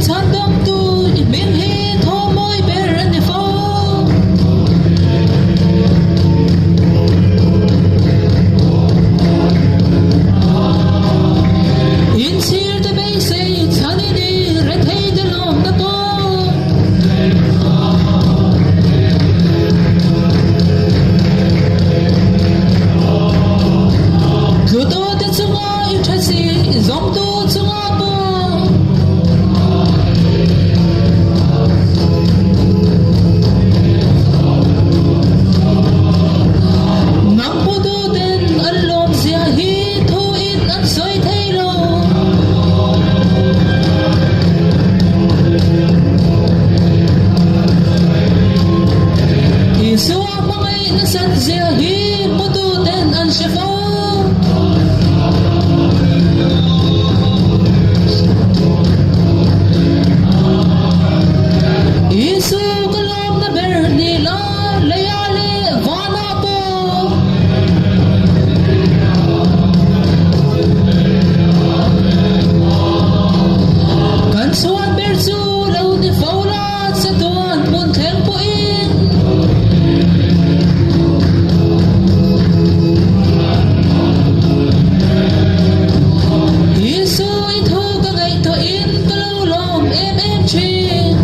Chhandamtu i hming hi thaw mawi ber a ni fo. Inchhir te beisei chhan i ni rethei te lawmna pawh. Tlutu te chunga i tha si i zawmtu chunga pawh. Nang putu ten an lawm zia hi thu in an sawi thei lo. Isua hmangaih nasat zia hi putu ten an hre fo. Isu ka lawmna ber ni la leia leh vanah pawh. Kan chhuan ber chu lo ni fo la chatuan hmun thleng pawhin. Isu i thu ka ngaihtuahin ka lo lawm em em thin.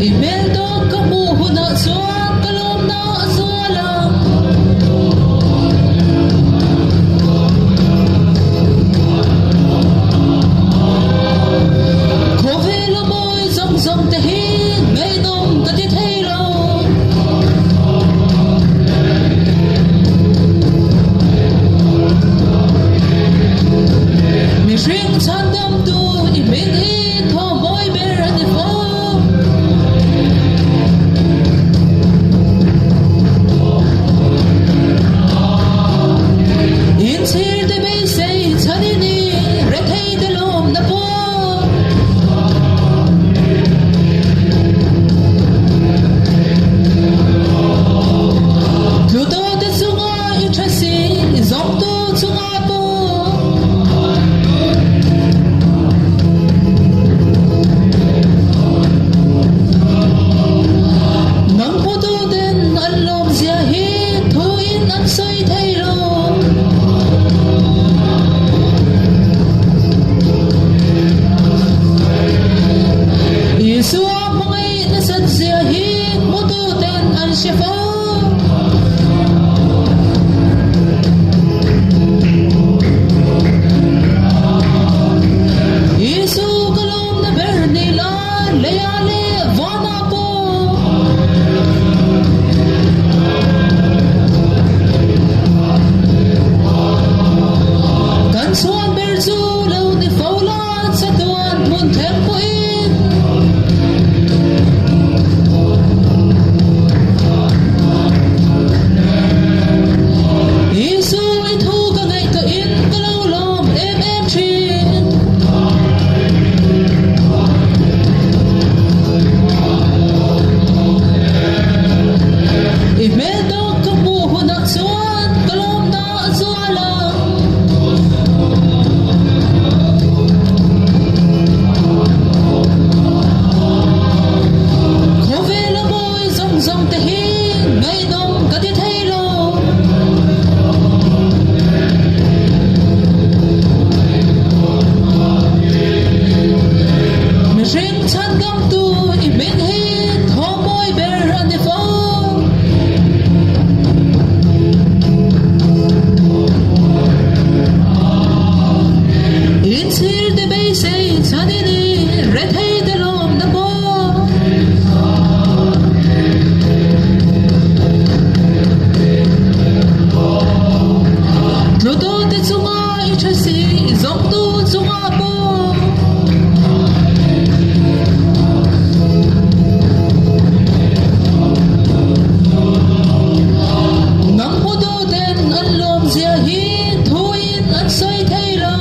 I hmel dawt ka hmuh hunah chuan ka lawmna a zual ang. Khawvel a mawi zawng zawng te hi ngaihnawm ka ti thei lo. Mihring chhandamtu i hming hi thaw mawi ber a ni fo. Inchhir te beisei chhan i ni rethei te lawmna pawh. Tluto te chunga i tha si i zawmtu chunga pawh. Nang putu ten an lawm zia hi thu in an sawi thei lo. Isua hmangaih nasat zia hi hmutu ten an hre fo. Isu ka lawmna ber ni la leiah leh vanah pawh. Kan chhuan ber chu lo ni fo la chatuan hmun thleng pawhin. Isu i thu ka ngaihtuahin ka lo lawm em em thin. I hmel tawk ka hmuh hunah chuan ka lawmna a zual ang. Khawvel a mawi zawng zawng te hi ngaihnawm ka ti thei lo. Mihring chhandamtu i hming hi thaw mawi ber a ni fo. Inchhir te beisei chhan i ni rethei te lawmna pawh. Tlutu te chunga i tha si i zawmtu chunga pawh. Nang hmutu ten an lawm zia hi thu in an sawi thei lo.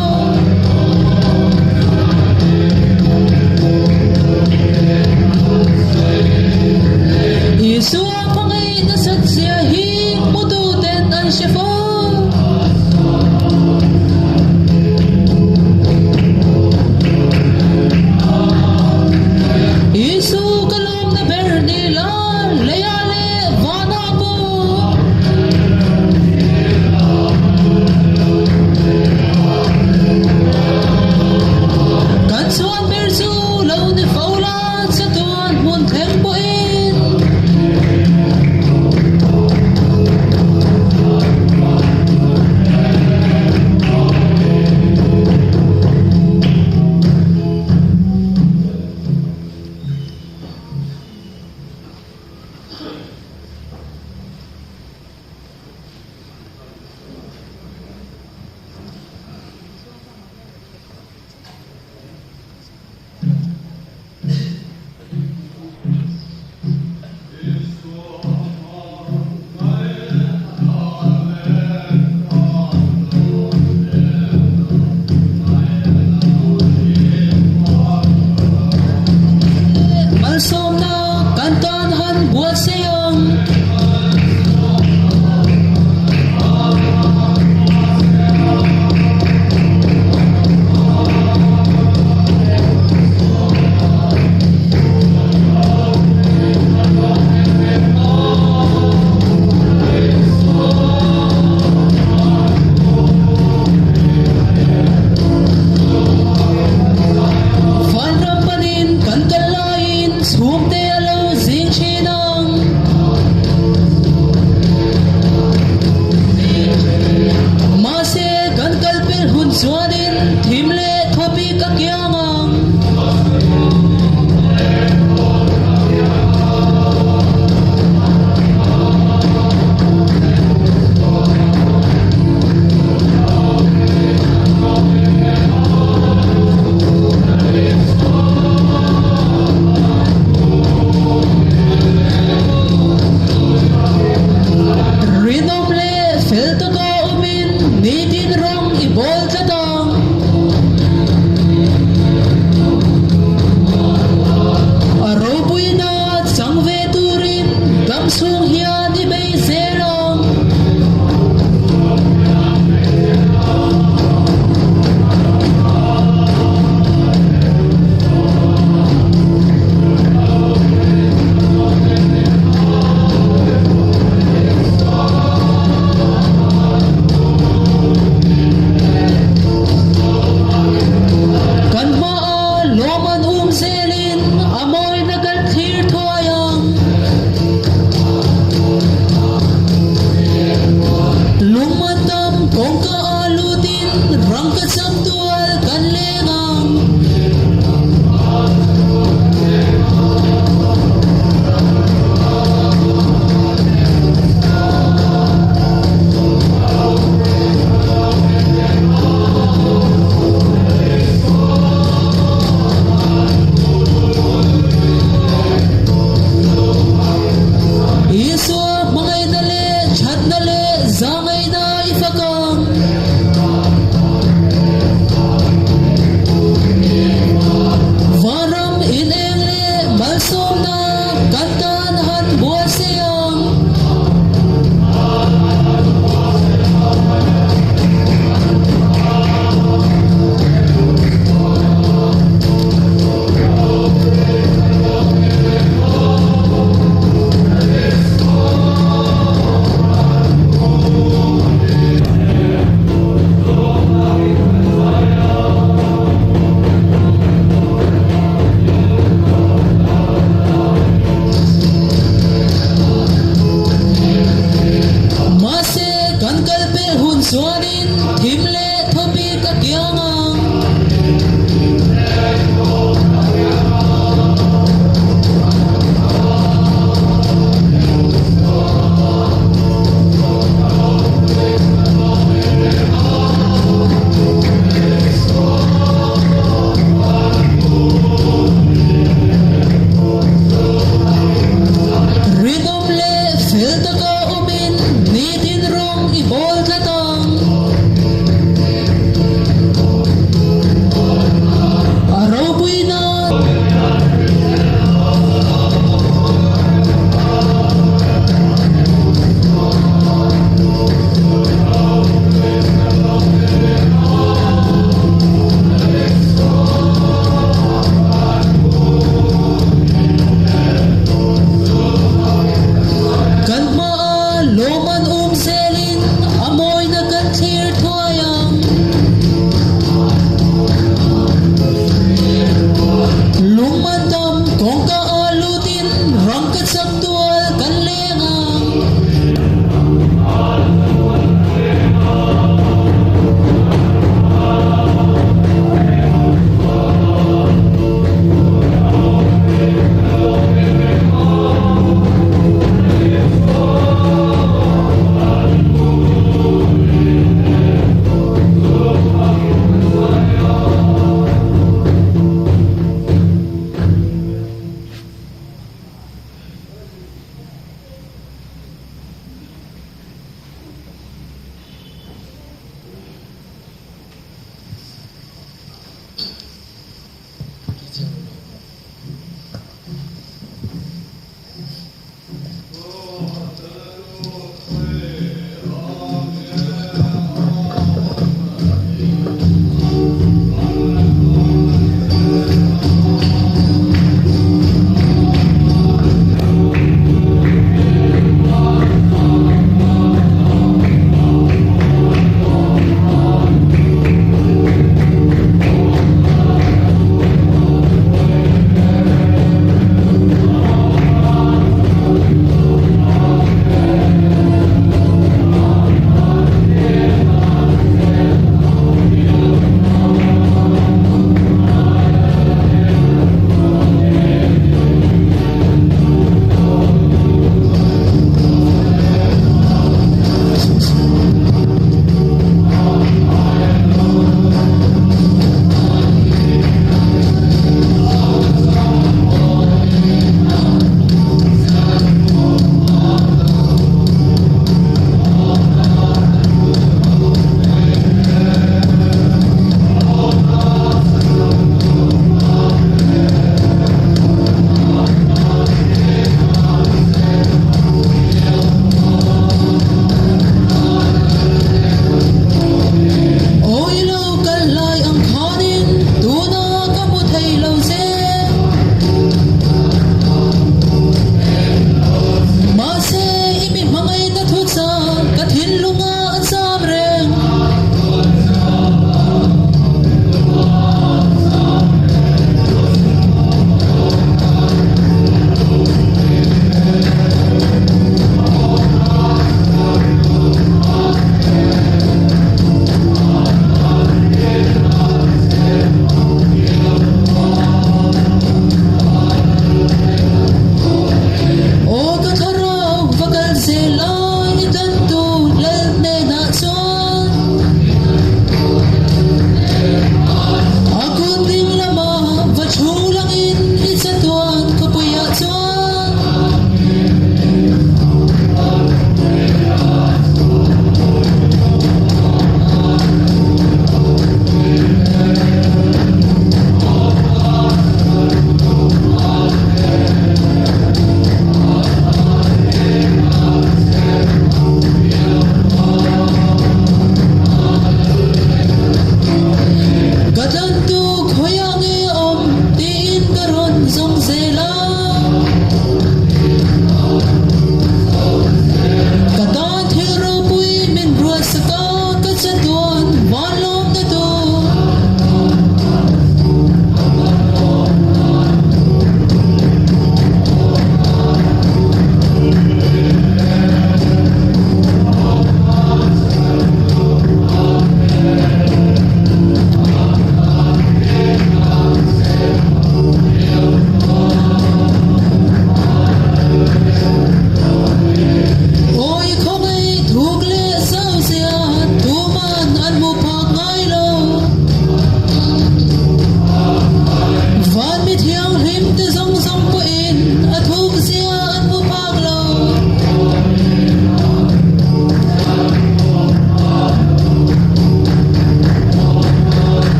Isua hmangaih nasat zia hi hmutu ten an hre fo. Zangaina i fak ang. Vanram in eng leh malsawmna kan tan a han buatsaih ang.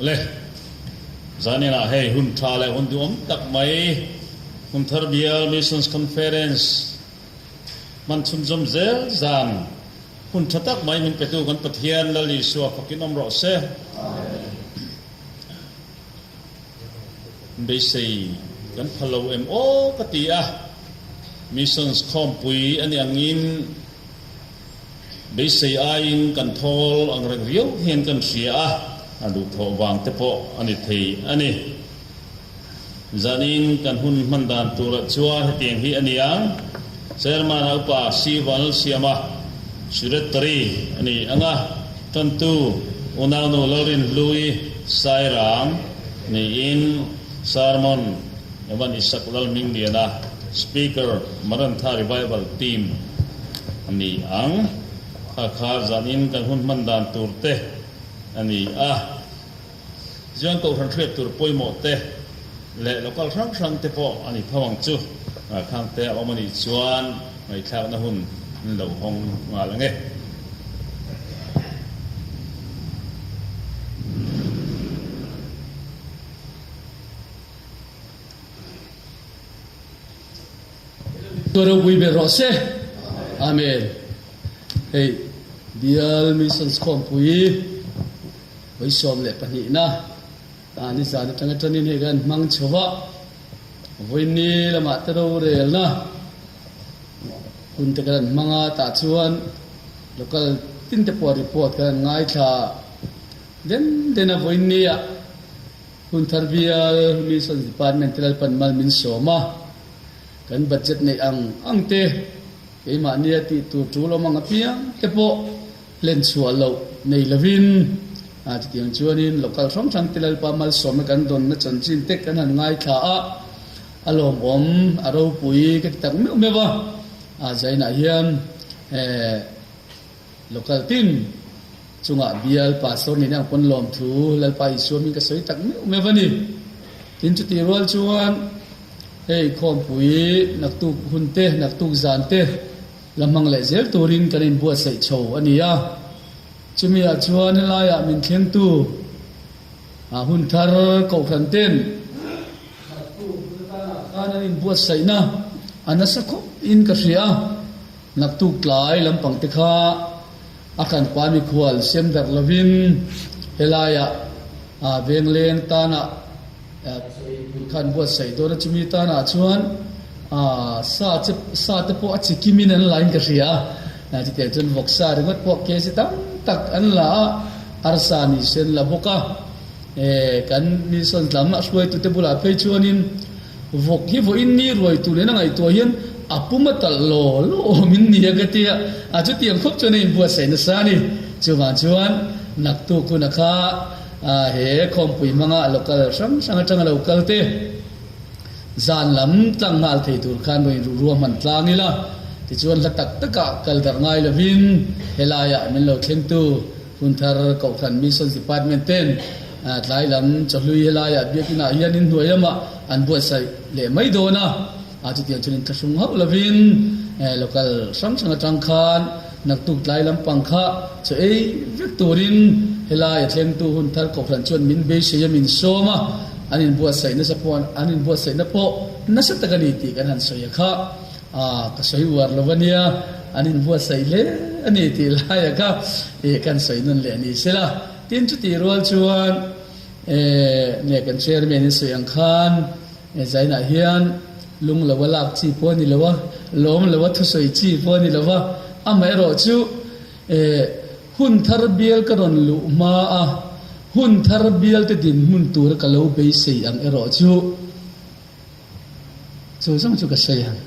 Le, zaninah hei hun tha leh hun duhawm tak mai Hunthar Bial Missions Conference hman chhunzawm zel zan hun tha tak mai min petu kan Pathian Lal Isua fakin awm rawh se. Beisei kan pha lo em aw ka ti a, Missions khawmpui a ni angin Beisei aiin kan thawl ang reng riau hian kan hria a, a duhthawh vang te pawh a ni thei a ni. Zanin kan hun hman dan turah chuan hetiang hi a ni ang, Chairman a upa Sival Siama, Secretary a ni ang a, Tantu Unaunu Lalrinhlui Sairang niin Sermon Evan Isak Lalhmingliana, Speaker, Marantha Revival Team a ni ang. Kha kha zanin kan hun hman dan tur te a ni a. Zion Kohhran hriat tur pawimawh te leh local hrang hrang te pawh a ni tho ang chu. Khang te a awm a nih chuan ngaihthlakna hun an lo hawng nghal ang e. Ropui ber rawh se. Amen. Hei Bial Missions Khawmpui vawi 12 na ta ni zan atanga tanin hei kan hmang chho a. Vawiin lamah te rorelna hun te kan hmang a tah chuan local tin te pawh report kan ngaithla den den a vawiin ni ah Hunthar Bial Missions Department te Lalpan mal min sawm a, kan budget neih ang ang te, keimahnia tih tur tul awm ang apiang te pawh hlen chhuah loh nei lovin a chutiang chuanin local hrang hrang te Lalpa malsawmna kan dawnna chanchin te kan han ngaithla a, a lawmawm a ropui ka ti tak meuh meuh a, a zainah hian eh. Local tin chungah bial pastor nihna ang pawn lawmthu Lalpa Isua min ka sawi tak meuh meuh a ni. Tin chutih rual chuan hei khawmpui naktuk hun te, naktuk zan te la hmang leh zel turin kan inbuatsaih chho a ni a. Chumi ah chuan helaiah min thlengtu hun thar kohhran ten naktuk hun atana khan an inbuatsaihna a nasa khawp in ka hria a. Naktuk tlai lampang te kha a kan pa mikhual sem darh lovin helaiah vengleng tana khan buatsaih dawn a, chumi tanah chuan sa che sa te pawh a chi kimin an la in ka hria a, chutiang chuan vawksa ringawt pawh kg tam tak an la a, arsa ni sen la bawk a, kan mission lam a hruaitute bulah phei chuanin. Vawk hi vawiin ni ruai tur in a ngaihtuah hian a pum a talh law law awm in nia ka ti a, a chutiang khawp chuan a inbuatsaih nasa a ni. Chuvang chuan naktuk hun a kha he khawmpui hmanga local hrang hrang atanga lo kal te zan lam tlang nghal thei tur khan rawn inruh ruah hman tlang ila, tichuan hla tak takah kal darh ngai lovin helaiah min lo thlengtu Hunthar Kohhran Missions Department ten Tlai lam chawhlui helaiah biakinah hian inhnuai lamah an buatsaih leh mai dawn a, chutiang chuan inthlahrung hauh lovin local hrang hrang atang khan naktuk tlai lampang kha chaw ei vek turin helai a thlengtu hun thar kohhran chuan min beisei a min sawm a, an inbuatsaih nasa pawh an inbuatsaihna pawh nasa tak a ni tih kan han sawi a kha ka sawi uar lo a nia, an inbuatsaih hle a ni tih laia kha kan sawi nawn leh a ni sela. Tin chutih rual chuan nge kan chairman in sawi ang khan zainah hian lung lo a lak chi pawh a ni lo a, lawm lo a thusawi chi pawh a ni lo a, amaherawh chu hun thar bial ka rawn luh hma a, hun thar bial te dinhmun tura ka lo beisei ang erawh chu chu zawng chu ka sawi ang.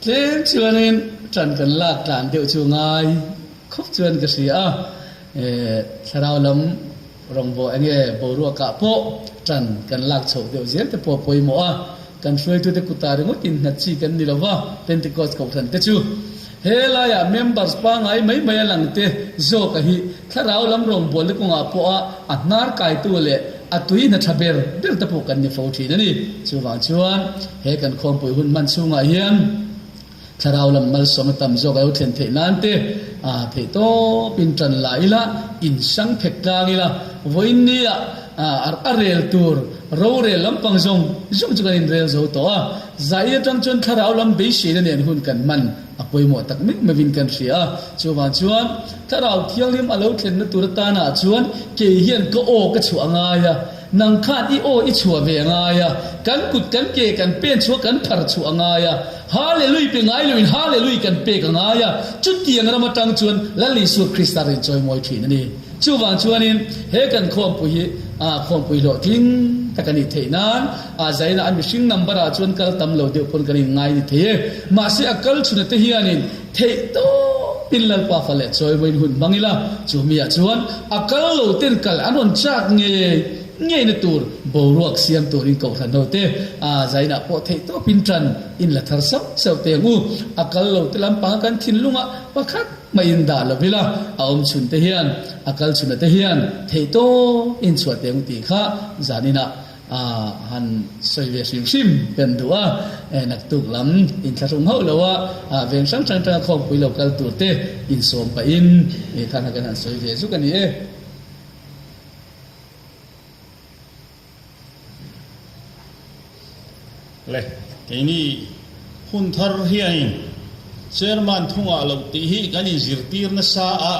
Tlem chuanin ṭan kan lak tlan deuh chu ngai khawp chuan ka hria a, thlarau lam rawngbawh eng nge boruakah pawh ṭan kan lak chhoh deuh zel te pawh a pawimawh a, kan hruaitute kutah ringawt innghat chi kan ni lo va, Pentecost kohhran te chu helaiah members pangngai mai mai a lang te zawk a hi thlarau lam rawngbawlna kawngah pawha a hnar kaitu leh a tui hna ṭha ber ber te pawh kan ni fo ṭhin a ni. Chuvang chuan he kan khawmpui hun hman chhungah hian. Thlarau lam malsawmna tam zawk a lo thlen theih nan te theih tawpin tan la ila, in sang phek tlang ila, vawiin nia a rel tur rorel lampang zawng zawng chu kan inrel zo tawh a. Zai atang chuan thlarau lam beiseina nen hun kan hman a pawimawh tak meuh meuhin kan hria a. Chuvang chuan thlarau thianghlim a lo thlenna tur atanah chuan kei hian ka aw ka chhuah a ngai a. Nang khan i aw i chhuah ve a ngai a, kan kut kan ke kan pen chhuah kan phar chhuah a ngai a, Hallelui pe ngai loin Hallelui kan pek a ngai a, chutiang ram atang chuan Lal Isua Krista rin chawimawi thin a ni. Chuvang chuanin he kan khawmpui hi a khawmpui hlawhtling tak a nih theih nan a zaina a mihring number ah chuan kal tam lo deuh pawn kan inngai ni thei e. Mahse a kal chhuna te hianin theih tawpin Lalpa fa leh chawimawiin hun hmang ila, chu miah chuan a kal lo ten kal an rawn chak ngei ngeina tur boruak siam turin kohhran ho te a zainah pawh theih tawpin tan in la thar sauh sauh teh ang u. A kal lo te lampanga kan thinlungah pakhat mah in dah lo ila, a awm chhun te hian, a kal chhuna te hian theih tawp in chhuah teh ang tih kha zaninah A han sawi ve hrim hrim kan duh a, naktuk lam inthlahrung hauh lo a, veng hrang hrang atanga khawmpui lo kal tur te insawm pahin khan kan han sawi ve zuk a ni e. Le, keini hun thar hianin Chairman thungah loh tih hi kan inzirtir nasa a,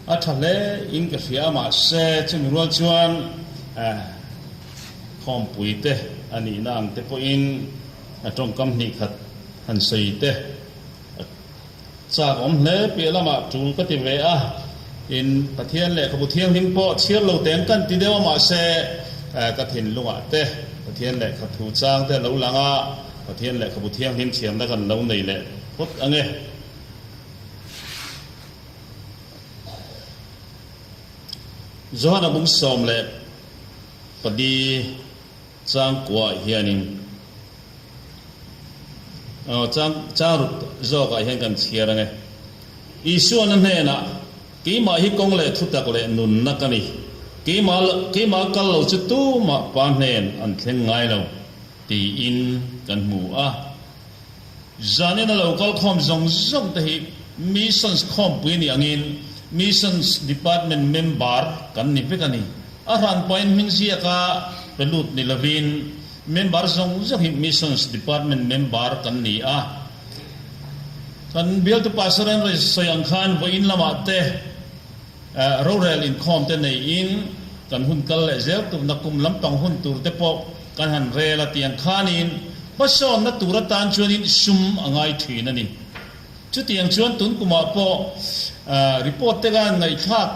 A tha hle in ka hria a mahse chumi rual chuan khawmpui te a nihna ang te pawhin a tawngkam hnih khat han sawi te a chak awm hle piah lamah tul ka ti ve a, in Pathian lehkhabu thianghlim pawh chhiar lo teng kan ti deuh a mahse ka thinlungah te Pathian lehkha thu chang te a lo lang a, Pathian lehkhabu thianghlim chhiarna kan lo nei leh phawt ange. Johana bung 14 changkuaah hianin chang chang ruk zawkah hian kan chhiar ange. Isuan a hnenah, Keimah hi kawng leh thutak leh nunna ka ni. Keimah keimah kal lo chu tumah pa hnen an thleng ngai lo, tiin kan hmu a. Zanin a lo kal khawm zawng zawng te hi Missions khawmpui ni angin Missions Department member kan ni vek a ni. A hran pawhin hming ziaka pe lut ni lovin member zawng zawng hi Missions Department member kan ni a. Kan bialtu Pastor an rawn sawi ang khan vawiin lamah te rorel inkhawm te neiin kan hun kal leh zel turna kum lampang hun tur te pawh kan han rel a tiang khanin hmasawnna tur atan chuanin sum a ngai thin a ni. Chutiang chuan tun kumah pawh report te khan ngaihthlak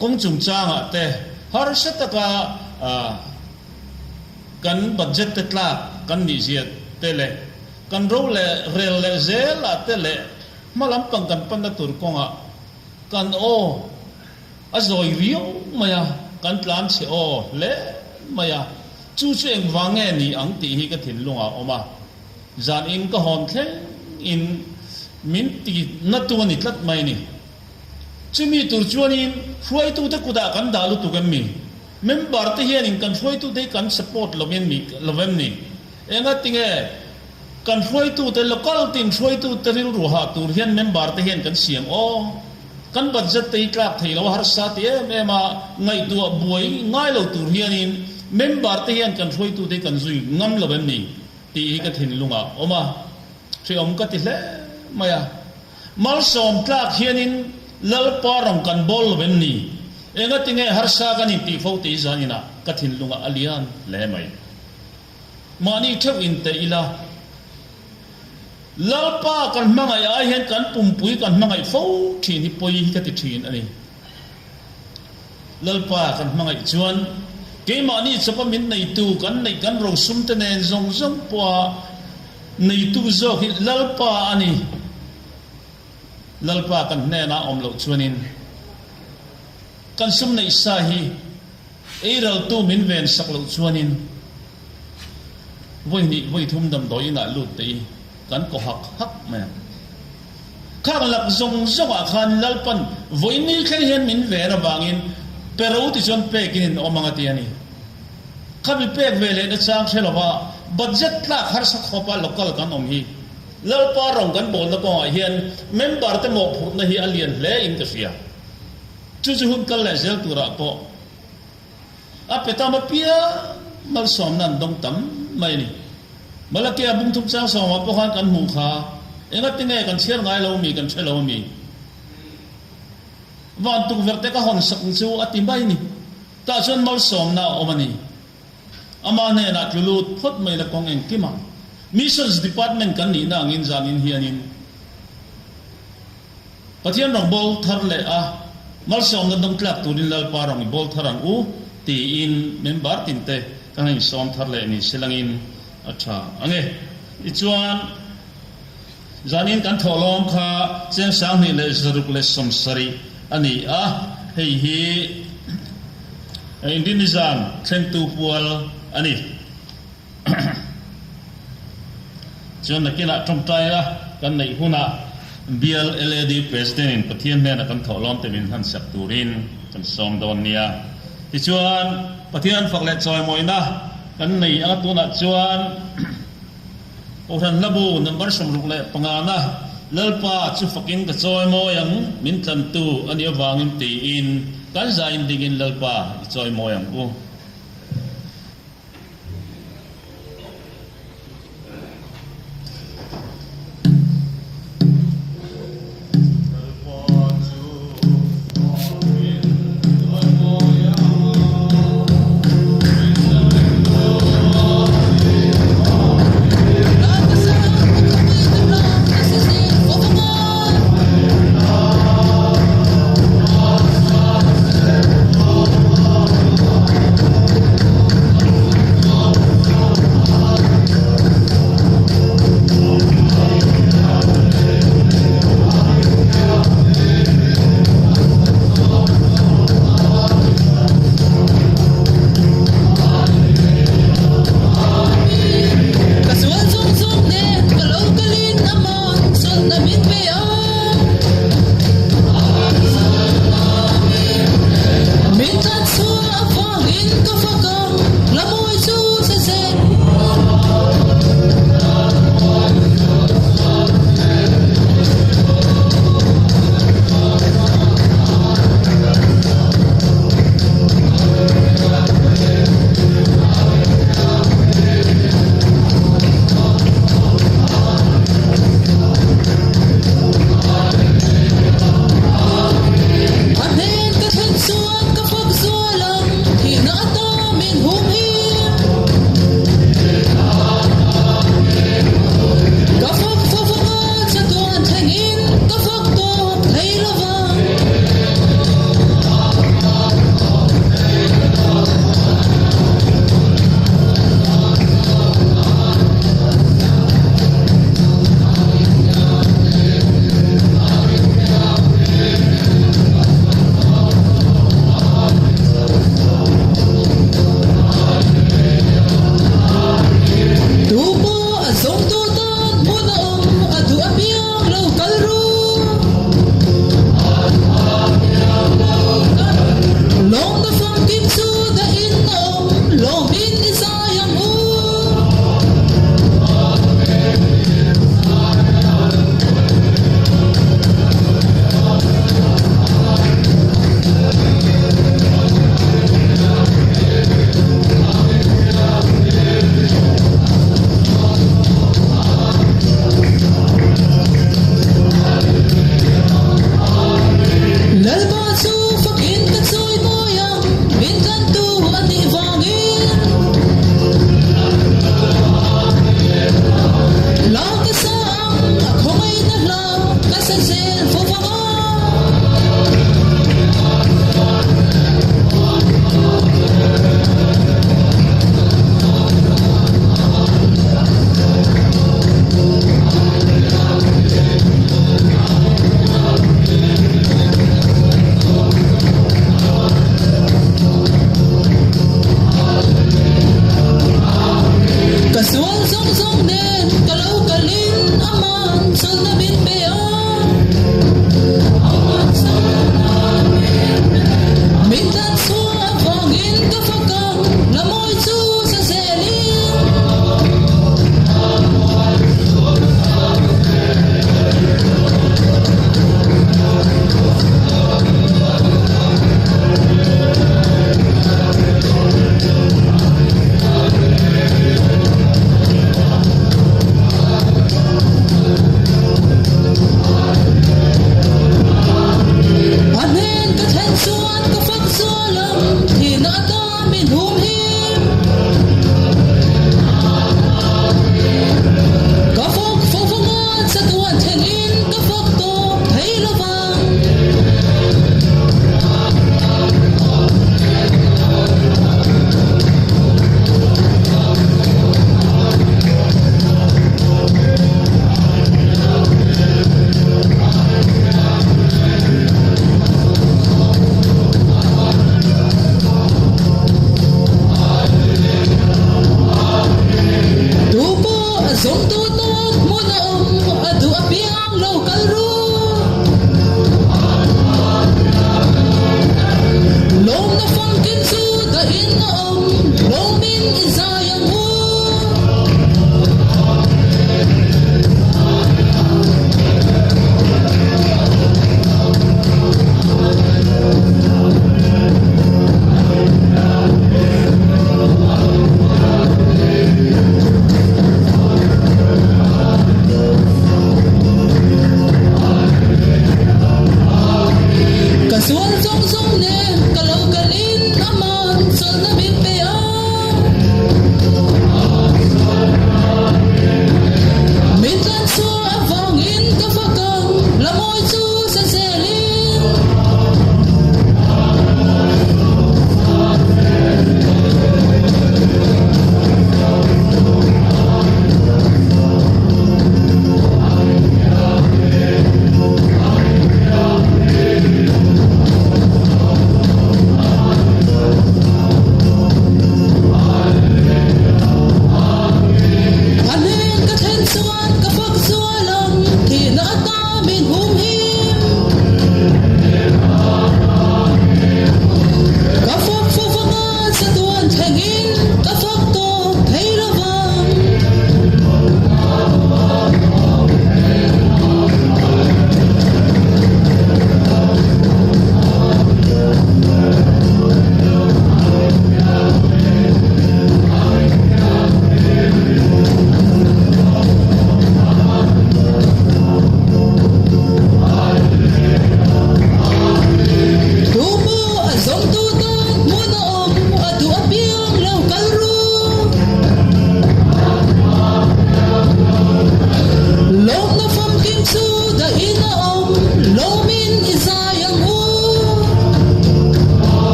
kawng chungchangah te harsa taka kan budget te tlak kan nihzia te leh kan ro leh rel leh zelah te leh hma lampang kan panna tur kawngah kan aw A zawi riau mai a, kan tlan chhe aw hle mai a, chu chu engvang nge ni ang tih hi ka thinlungah a awm a, zan in ka hawn thleng in min ti na tu a ni tlat mai ni. Chumi tur chuanin hruaitute kutah kan dah lutuk em mi? Member te hianin kan hruaitute hi kan support lo em mi lo em ni? Engatinge kan hruaitute local tin hruaitute rilru hah tur hian member te hian kan siam aw? Kan budget te hi tlak thei lo a harsa ti em em a, ngaihtuah buai ngai lo tur hianin member te hian kan hruaitu te hi kan zui ngam lo em ni tih hi ka thinlung ah awm a, hreawm ka ti hle mai a. Malsawm tlak hianin Lalpa rawng kan bawl lo em ni? Engatinge harsa kan intih fo tih zaninah ka thinlung ah a lian hle mai. Mahni theuh inteh ila. Lalpa kan hmangaih ai hian kan pumpui kan hmangaih fo thin hi pawi hi ka ti thin a ni. Lalpa kan hmangaih chuan keimahni chawpa min neitu kan neih kan rosum te nen zawng zawng pawha neitu zawk hi Lalpa a ni. Lalpa kan hnenah awm loh chuanin kan sum neih sa hi eiraltu min ven sak loh chuanin Vawi hnih vawi thum damdawi inah lut te i kan kaw hak hak mai ang. Khang lak zawng zawngah khan Lalpan vawi ni thleng hian min ven avangin pero ti chuan pekin in awm ang a ti a ni. Khami pek ve leh nachang hre lova budget tlak harsa khawpa local kan awm hi. Lalpa rawng kan bawlna kawngah hian member te mawhphurhna hi a lian hle in ka hria. Chu chu hun kal leh zel turah pawh a pe tam apiang malsawmna an dawng tam mai a ni. Malakia bungthum chang sawmah pawh khan kan hmuh kha engati nge kan chhiar ngai lo mi kan hre lo ami? Van tukverh te ka hawn sak chu a ti mai ni. Tah chuan malsawmna a awm a ni. Ama hnenah tlu lut phawt mai la kawng engkim ang. Missions Department kan nihna angin zanin hianin Pathian rawng bawl thar leh a malsawmna dawng tlak turin Lalpa rawng i bawl thar ang u tiin member tinte ka han insawm thar leh ni silangin a tha ang e. Tichuan zanin kan thawhlawm kha cheng 2670 a ni a, hei hi Indini zan thlengtu pual a ni. Chuan nakinah tawngtaia kan neih hunah Bial LAD President in Pathian hnena kan thawhlawm te min hlan sak turin kan sawm dawn nia. Tichuan Pathian fak leh chawimawina kan nei anga tunah chuan Kohhran Hlabu number 65 na Lalpa chu fakin ka chawimawi ang min tlantu a nih avangin tiin kan zain dingin Lalpa i chawimawi ang u.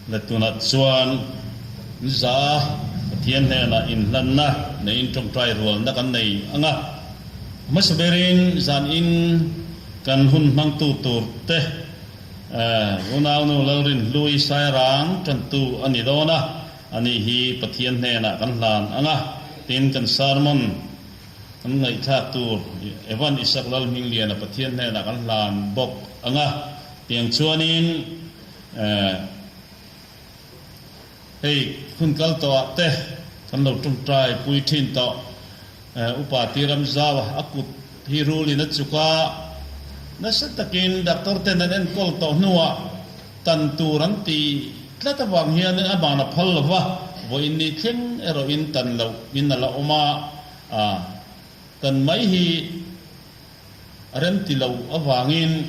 Le tunah chuan za Pathian hnenah inhlanna neiin tawngtai rualna kan nei ang a. Hmasa berin zanin kan hun hmangtu tur te unaunu Lalrinhlui Sairang tantu a ni dawn a, ani hi Pathian hnenah kan hlan ang a, tin kan sermon kan ngaihthlak tur Evan Isak Lalhmingliana Pathian hnenah kan hlan bawk ang a, tiang chuanin Hei hun kal tawhah te kan lo tawngtai pui thin tawh. Upa Tiram Zau a kut hi rulin a chuk a, nasa takin doctor ten an enkawl tawh hnuah tan tur an ti tlat avang hian a ban a phal lo va, vawiin ni thleng erawhin tan loh in a la awm a, tan mai hi A remti lo avangin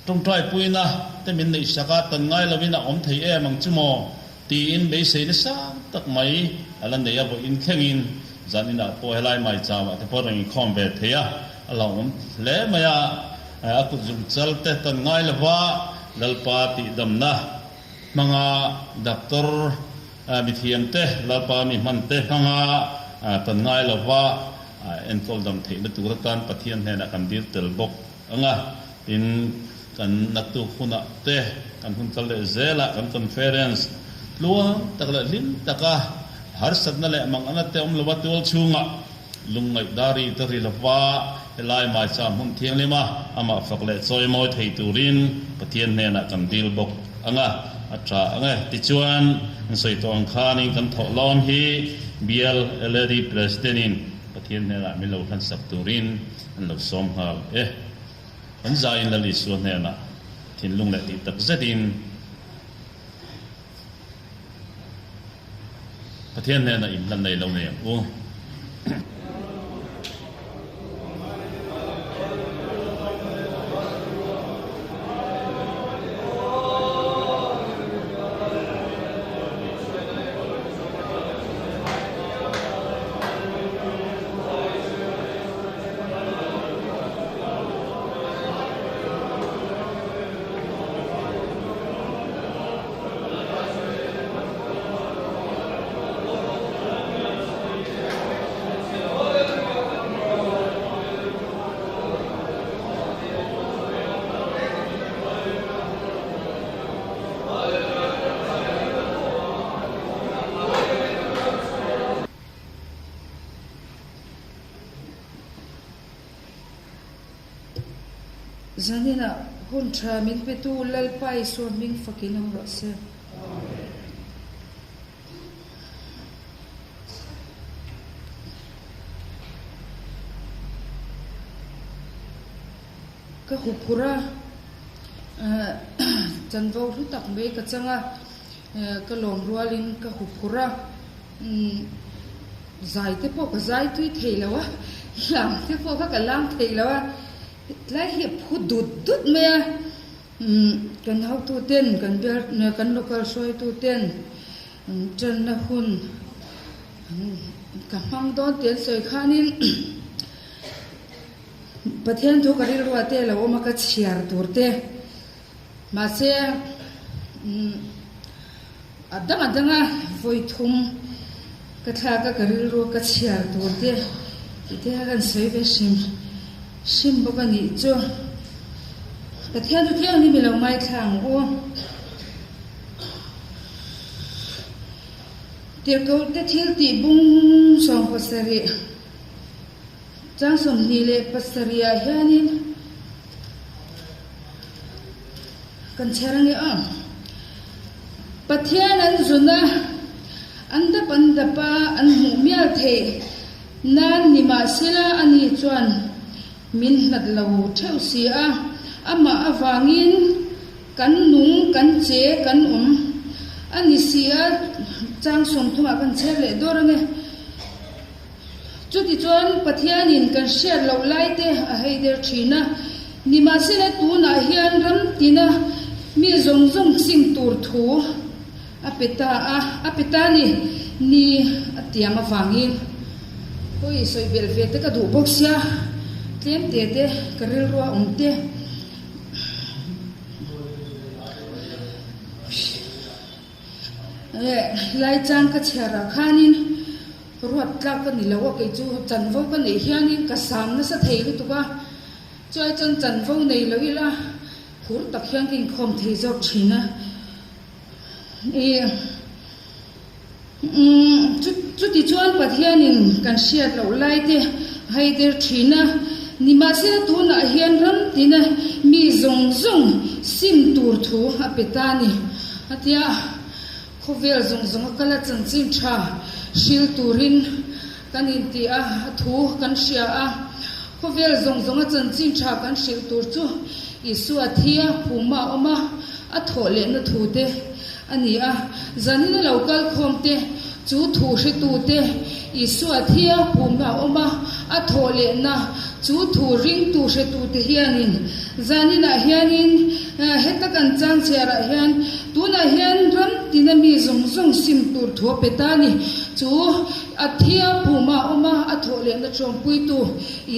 tawngtai puina te min neih sak a, tan ngai lovin a awm thei em ang chu maw? tiin beiseina sang tak mai a la nei a, vawiin thlengin zan inah pawh helai mai chauah te pawh reng inkhawm ve thei a, a hlauhawm hle mai a, a kut zung chal te tan ngai lova Lalpa tihdamna hmanga doctor mithiam te, Lalpa mi hman te hmanga tan ngai lova Enkawl dam theihna tur atan Pathian hnenah kan dil tel bawk ang a, tin kan naktuk hunah te kan hun kal leh zelah kan conference tluang tak leh hlim taka harsatna leh mangana te awm lova tual chhungah lungngaih dari te ri lova helai maicham hmun thianghlima amah fak leh chawimawi thei turin Pathian hnenah kan dil bawk ang a, a tha ang e. Tichuan, an sawi tawh ang khanin kan thawh lawm hi Bial LAD President-in Pathian hnenah min lo hlansak turin an lo sawm nghal e. Kan zaiin Lal Isua hnenah thinlung leh tih tak zetin Pathian hnenah inhlan nei lo nei ang u. Zaninah hun tha min petu Lalpa Isua hming fakin awm rawh se. Ka huphurh a, chanvo hlu tak mai ka chang a, ka lawm rualin ka huphurh a, zai te pawh ka zai tui thei lo a, lam te pawh kha ka lam thei lo a, tlai hi a phu dut dut mai a. Kan hotuten, kan bial, kan local hruaituten tanna hun ka hmang dawn tih an sawi khanin Pathian thu ka rilru ah te lo awm a, ka chhiar tur te. Mahse, a dang a dang a vawi thum ka thlak a, ka rilru a ka chhiar tur te tih te kha kan sawi ve hrim hrim bawk a nih chu. Pathian chu tlem ni mi lo ngaithla ang u. Tirhkohte thil tih bung 17, chang 27 ah hianin kan chher ange aw. Pathian an zun a, an dap an dap a, an hmuh mial theih nan nimahsela ani chuan Min hlat lo theuh si a, amah avangin kan nung, kan che, kan awm a ni si a, chang 30 ah kan chher leh dawr ange. Chutichuan Pathianin kan hriat loh lai te a hei der thin a, nimahsela tunah hian ram tina mi zawng zawng sim tur thu a pe ta a, a pe ta ni, ni a tiam avangin. Hawi sawi belh ve te ka duh bawk sia, tlem te te ka rilru a awm te. Lai chang ka chhiar ah khanin ruat tlak ka ni lo a, kei chu chanvo ka neih hianin ka sang nasa thei lutuk a, chuai chuan chanvo nei lo ila phur tak hian ka inkhawm thei zawk thin a. Ih umm chuti chuan Pathianin kan hriat loh lai te a hei der thin a, nimahsela tunah hian ram tina mi zawng zawng sim tur thu a pe ta a ni. A tia khawvel zawng zawng a kal a chanchin tha hril turin kan inti a, a thu kan hria a, khawvel zawng zawng a chanchin tha kan hrilh tur chu Isua thi a phuma a awm a, a thawh lehna thu te a ni a. Zanin a lo kal khawm te, chu thu hretu te, Isua thi a phuma a awm a, a thawh lehna chu thu ringtu hretu te hianin zaninah hianin heta kan chang chhiarah hian tunah hian ram tina mi zawng zawng sim tur thu a pe ta a ni. Chu a thi a phuma a awm a, a thawh lehna ṭawmpuitu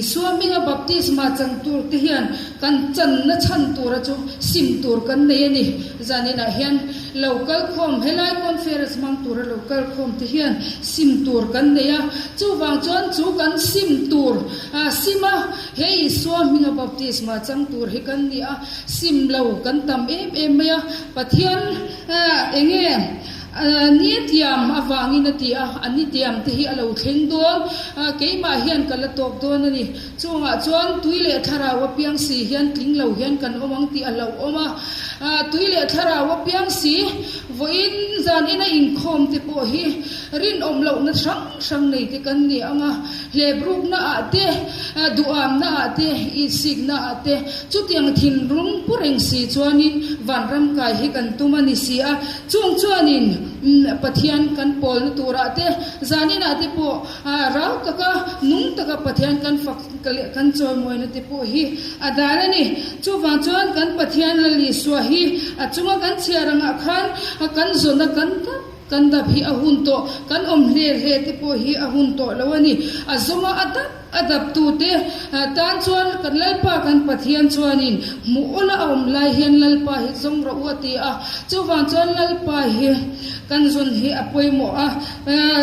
Isua hminga baptisma chang tur te hian kan channa chhan tura chu sim tur kan nei a ni. Zaninah hian lo kal khawm, helai conference hmang tura lo kal khawm te hian sim tur kan nei a. Chuvang chuan chu kan sim tur sim a, he Isua hminga baptisma chang tur hi kan ni a, sim lo kan tam em em mai a. Pathian enge Ni tiam avangin a ti a, a ni tiam te hi a lo thleng dawn, keimah hian ka la tawp dawn a ni. Chungah chuan tui leh thlarau a piang si hian tling lo hian kan awm ang tih a hlauhawm a. Tui leh thlarau a piang si, vawiin zan ina inkhawm te pawh hi rinawm lohna hrang hrang nei te kan ni ang a, hleprukna ah te, duhamna ah te, ihsikna ah te, chutiang thinlung pu reng si chuanin vanram kai hi kan tum a ni si a. Chung chuanin Pathian kan pawlna turah te, zaninah te pawh rau taka, nung taka Pathian kan fak leh kan chawimawina te pawh hi a dal a ni. Chuvang chuan kan Pathian Lal Isua hi a chunga kan chhiar angah khan kan zawna kan dap kan dap hi a hun tawh, kan awm hle hle te pawh hi a hun tawh lo a ni. A zawnga a dap. A daptute tan chuan kan Lalpa kan Pathian chuanin hmuh awla a awm lai hian Lalpa hi zawng rawh u a ti a. Chuvang chuan Lalpa hi kan zawn hi a pawimawh a.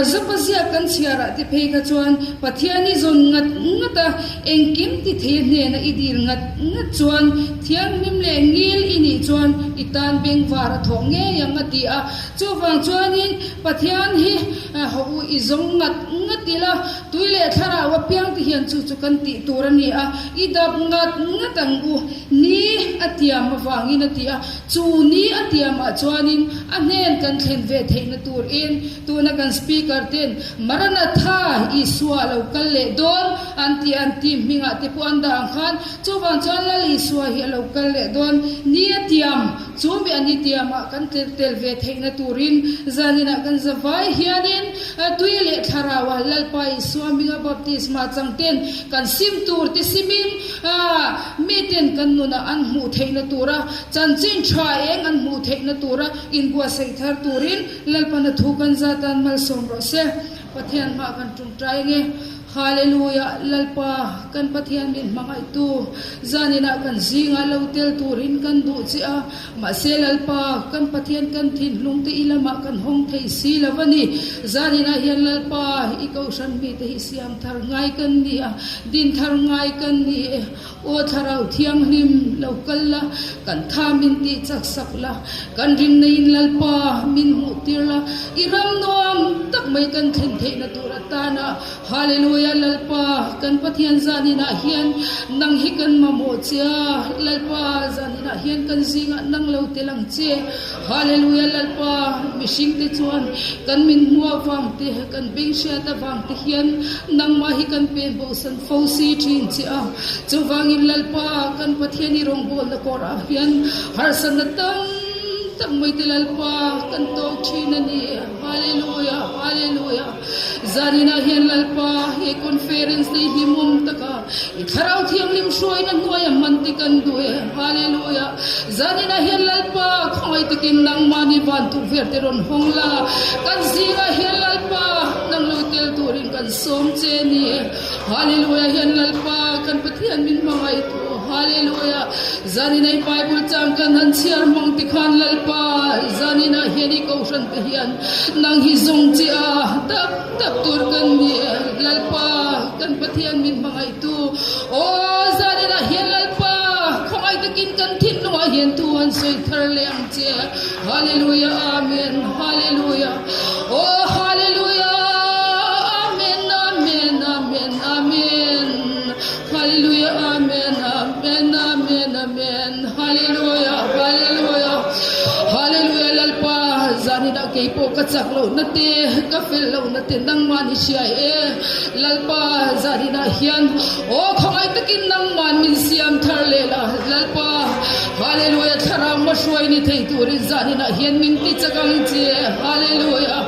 Zapa ziak kan chhiarah te phei kha chuan Pathian i zawn ngat ngat a, engkim ti thei hnena i dil ngat ngat chuan thianghlim leh ngil i nih chuan i tan bengvar a thawh ngei ang a ti a. Chuvang chuanin Pathian hi haw u i zawng ngat ngat ila. Tui leh thlarau apiang te hian chu chu kan tih tur a ni a, i dap ngat ngat ang u, ni a tiam avangin a ti a, chu ni a tiamah chuanin a hnen kan thlen ve theihna turin tuna kan Speaker ten Maranatha Isua lo kal leh dawn an tih an team hmingah te pawh an dah ang khan chuvang chuan Lal Isua hi a lo kal leh dawn ni a tiam Chu mi a ni tiamah kan tel tel ve theihna turin zaninah kan zavai hianin tui leh thlaraua Lalpa Isua hminga baptisma changten kan sim tur ti simin miten kan nunah an hmuh theihna tura chanchin tha eng an hmuh theihna tura inbuatsaih thar turin Lalpana thu kan zatan malsawm rawh se. Pathian hmah kan tungtai nge. Hallelujah Lalpa kan Pathian min hmangaihtu zaninah kan zingah lo tel turin kan duh che a, mahse Lalpa kan Pathian kan thinhlung te i lamah kan hawng thei si lo a ni. Zaninah hian Lalpa i kohhran mite hi siam thar ngai kan ni a, din thar ngai kan ni e. Aw Thlarau Thianghlim lo kal la, kan tha min tih chak sak la, kan rinna in Lalpa min hmuh tir la, i ram nuam tak mai kan thlen theihna tur atana Hallelujah Lalpa kan Pathian zaninah hian nang hi kan mamawh che a, Lalpa zaninah hian kan zingah nang lo tel ang che, Hallelujah Lalpa mihring te chuan kan min hmuh avang te kan beng hriat avang te hian nangmah hi kan pen bosan fo si thin che a, chuvangin Lalpa kan Pathian i rawngbawlna kawrah hian harsatna tam tak mai te Lalpa kan tawk thin a ni. Hallelujah Hallelujah Zaninah hian Lalpa he conference te hi hlimawm taka i Thlarau Thianghlim hruaina hnuaia hman te kan duh e. Hallelujah Zaninah hian Lalpa khawngaih takin nangmahni van tukverh te rawn hawng la, kan zingah hian Lalpa nang lo tel turin kan sawm che ni e. Hallelujah hian Lalpa kan Pathian min hmangaih tu Hallelujah Zanin ai Bible chang kan han chhiar hmang ti khan Lalpa zanin ah hian i kohhran te hian nang hi zawng che a tak tak tur kan ni e Lalpa kan Pathian min hmangaih tu aw zanin ah hian Lalpa khawngaih takin kan thinlung ah hian thu han sawi thar leh ang che Hallelujah Amen Hallelujah aw Hallelujah Amen Amen Amen Amen Hallelujah Amen Amen Amen Amen Hallelujah Hallelujah Hallelujah Lalpa zanin ah kei pawh ka chak loh na te ka fel loh na te nangman i hria e Lalpa zanin ah hian aw khawngaih takin nangman min siam thar leh la Lalpa Hallelujah thlarau hmahruai ni thei turin zanin ah hian min ti chak ang che Hallelujah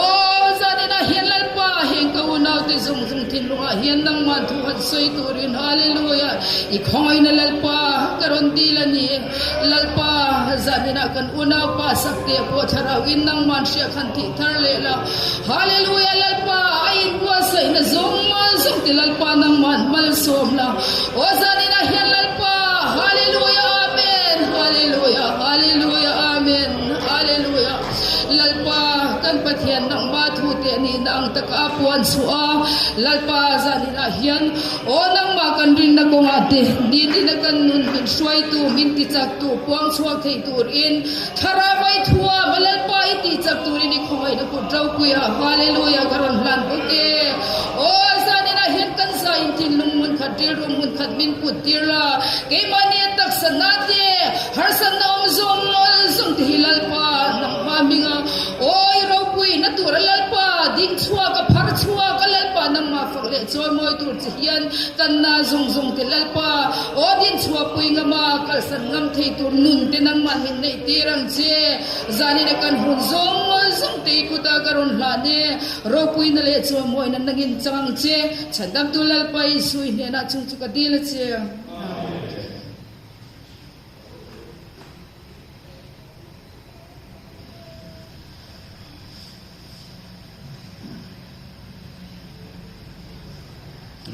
aw zanin ah hian Lalpa heng ka unaute zawng zawng thinlungah hian nangman thu han sawi turin Hallelujah i khawngaihna Lalpa ka rawn dil a ni Lalpa zanin ah kan unaupa sakte pawh thlarau in nangman hriak han tih thar leh la Hallelujah Lalpa a inbuatsaihna zawng zawng te Lalpa nangman malsawm la aw zanin ah hian Lalpa Hallelujah Amen Hallelujah Hallelujah Amen Hallelujah Lalpa kan Pathian nangma thu te a nihna ang taka a puan chhuah a Lalpa zanin ah hian aw nangma kan rinna kawngah te nitin a kan nun min hruaitu min tichaktu puang chhuak thei turin Thlarau ai thuam a Lalpa i tih chak turin i khawngaihna kut ropuia Hallelujah ka rawn hlan bawk e. Aw zanin ah hian kan za in thinlung hmun khat rilru hmun khat min put tir la keimahni a taksa na te harsatna awm zawng zawng te hi Lalpa nangma hminga aw i ropui na tur a Lalpa ding chhuak a phar chhuak a Lalpa nangma fak leh chawi mawi tur che hian kan na zawng zawng te Lalpa aw din chhuah pui ngama kalsan Ngam thei tur nun te nangmah min neih tir ang che. Zanin a kan hun zawng zawng te i kut ah ka rawn hlan e. Ropuina leh chuamawina nangin chang ang che. Chhandamtu Lalpa Isu i hnenah chung chu ka dil a che. Amen.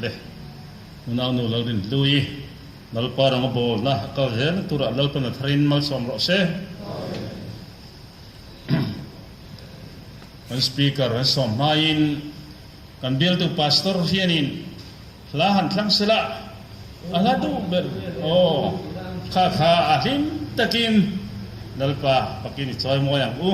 Le, unaunu Lalrinhlui. Lalpa rang a bawlna a kal zel turah Lalpan a tharin malsawm rawh se. Kan speaker an sawm hmain kan bialtu pastor hianin hla han thlang sela a hla duh ber aw kha kha a hlim takin Lalpa pakin i chawi mawi ang u.